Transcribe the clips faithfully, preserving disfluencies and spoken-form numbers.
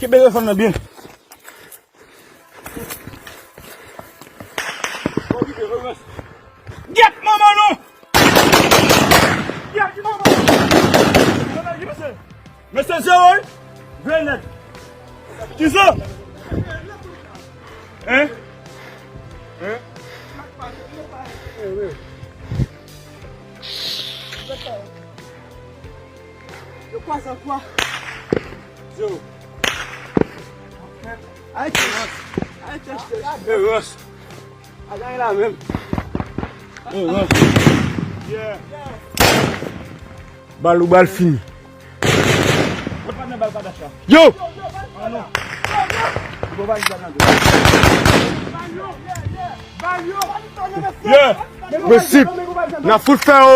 Kenbe telefòn nan byen. Gyèt manman nou! Gyèt manman nou! Mesye, zewo, wi. Vre nèt. Kisa? Hein? Hein? Yo kwa san kwa. Yo. Ay, chèch. Ay, chèch, chèch. Erans. A gany la menm. Erans. Yeah. Bal ou bal fini. Yo! Yeah. Prensip. N a fout fè yo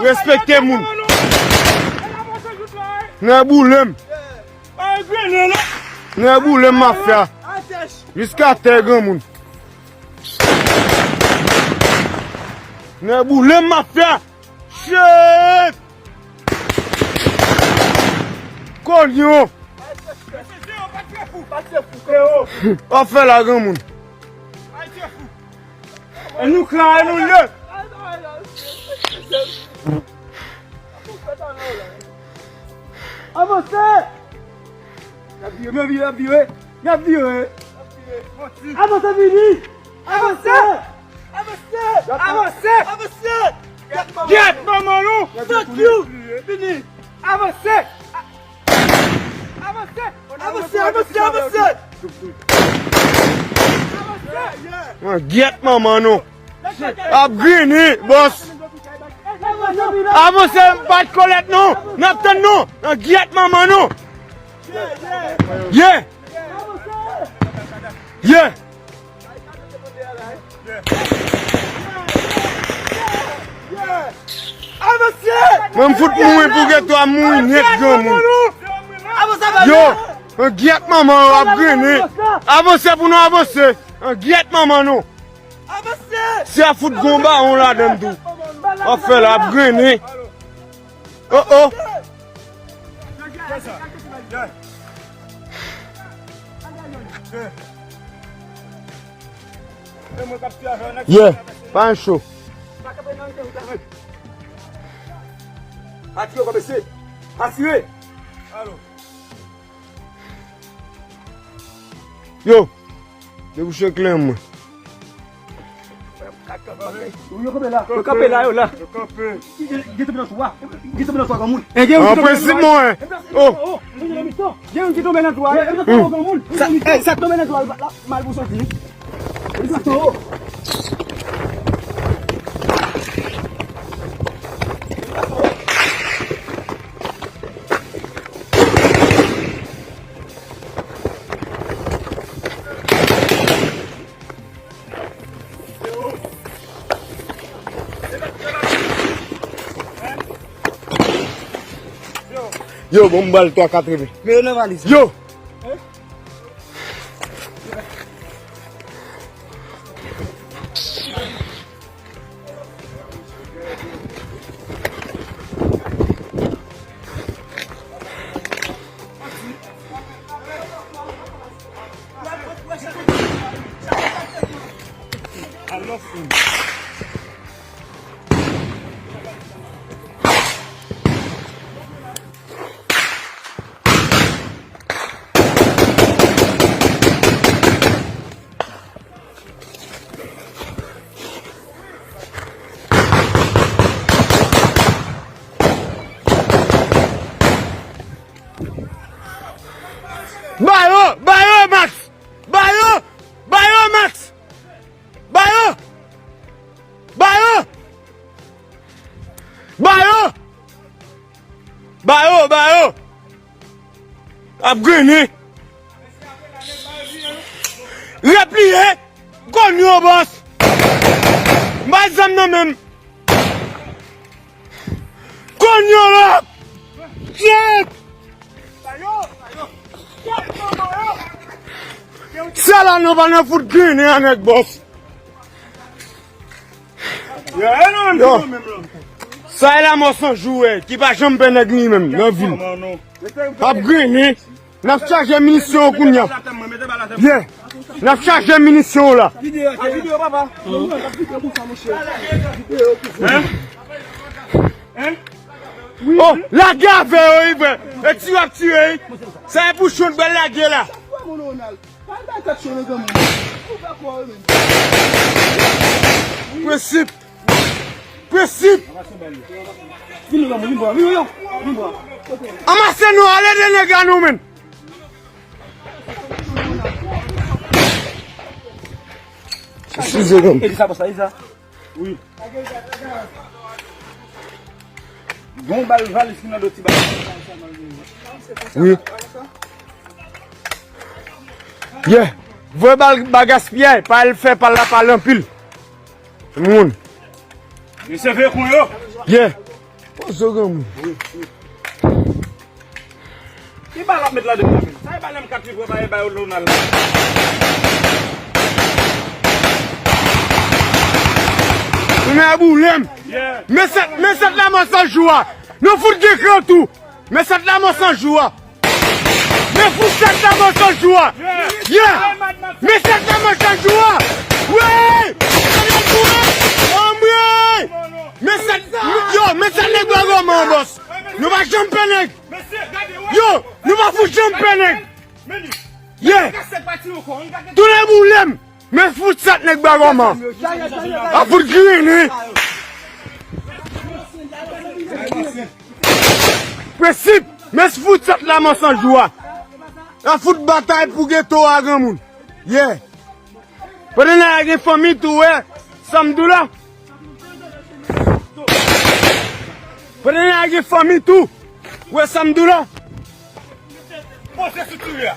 respekte moun. Nan boule m. Nan boule m mafya. Jiska tè granmoun. Nan boule m mafya. Shit! Konyon! W ap fè la granmoun. E nou kla, e nou lye. Avanse! Y ap vire, y ap vire, y ap vire. Avanse, vini! Avanse! Avanse! Avanse! Avanse! Gyèt manman nou! Fuck you! Vini! Avanse! Avanse! Avanse! Avanse! Avanse! Avanse! Mwen gyèt manman nou! Ap grini, bòs! Avanse, m pa t kolèt non! N ap tann nou! Nan gyèt manman nou! Yeah! Yeah! Mwen m fout mouri pou geto a mouri nèt granmoun. Yo, an gyèt manman yo ap grennen. Avanse pou nou avanse. An gyèt manman nou. Si a fout gon bawon ladan tou. W ap fè la ap grennen. Oh oh. Yeah, pa an cho. Atire kò mesye. Atire. Yo, debouche kle mwen. Yo kanpe la. Yo kanpe la, yo la. Yo kanpe. Gen tonbe nan twa. Gen tonbe nan twa, granmoun. E gen yon ki tonbe nan twa. An prensip, mwen. Oh. Gen yon ki tonbe nan twa. Sa, eh, sa tonbe nan twa, la, mal pou soti. Li pase anwo. Yo, bon, m ba l twa katreven. Men yo nan valiz. Yo! Ba yo! Ba yo, Max! Ba yo! Ba yo, Max! Ba yo! Ba yo! Ba yo! Ba yo, ba yo! Ap grennen. Repliye. Konn yo, bòs. M bay zam nan menm. Konn yo la. Shit. Sa la nou pa nan fout grennen a nèg, bòs. Yo, sa e Lamò San Jou, wè, ki pa janm pè nèg li menm nan vil. Ap grennen. N ap chaje minisyon yo kounye a. Yeah. N ap chaje minisyon yo la. Oh, lage avè yo, wi, frè. E tire ap tire, wi. Sa e pou chon bèl lage la. Prensip. Prensip. Anmase nou, ale de nèg a nou, menn. Eskize, menn. Wi. Gon bal valis ki nan do ti bal. Wi. Yeah. Voye bal ba gaspiyay, pa al fè pal la pale anpil. Moun. Mesye veye kon yo. Yeah. Poze granmoun. Ki bal ap met ladan la menm? Sa e bal M kat li vre, pa e bal Ronald la. Tounen a boulem. Yeah. Men sèt, men sèt la mò san jou a. Nou fout gen kran tou. Men sèt la mò san jou a. Men fout sèt la mò san jou a. Yeah. Men sèt la mò san jou a. Wi. Anmwe. Men sèt, yo, men sèt nèg bwa gòman, bòs. Nou pa janm pè nèg. Yo, nou pa fout janm pè nèg. Yeah. Tounen boulem. Men fout sèt nèg bwa gòman. A fout grenen. Prensip. Men fout sèt la mò san jou a. A fout batay pou geto a granmoun. Yeah. Pandan n a gen fanmi tou, wè, sa m di w la. Pandan n a gen fanmi tou, wè, sa m di w la. Poze sou tire a.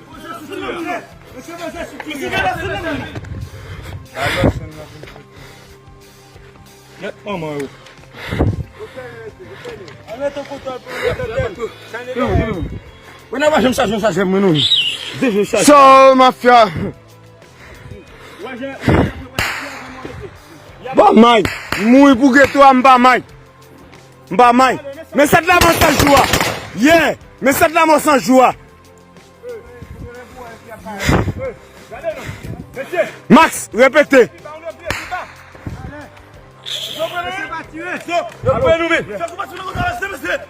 Poze sou tire a. Mesye, poze sou tire a. Nèt manman yo. Mwen nan pa janm chaje yon chaje mwen non. Deje chaje. So mafya. Ba may. Mouri pou geto a, m pa may. M pa may. Men sèt la mò san jou a. Yeah. Men sèt la mò san jou a. Max, repete.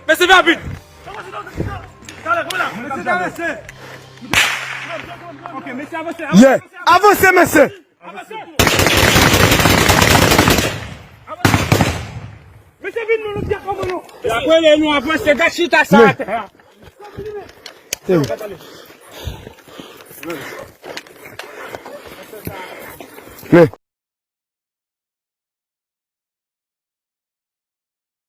Mesye, rapid. Yeah. Avanse, mesye. Mesye, vin nou, nou pye kòman nou. Apre nou avanse, gad chita sa atè a. Men.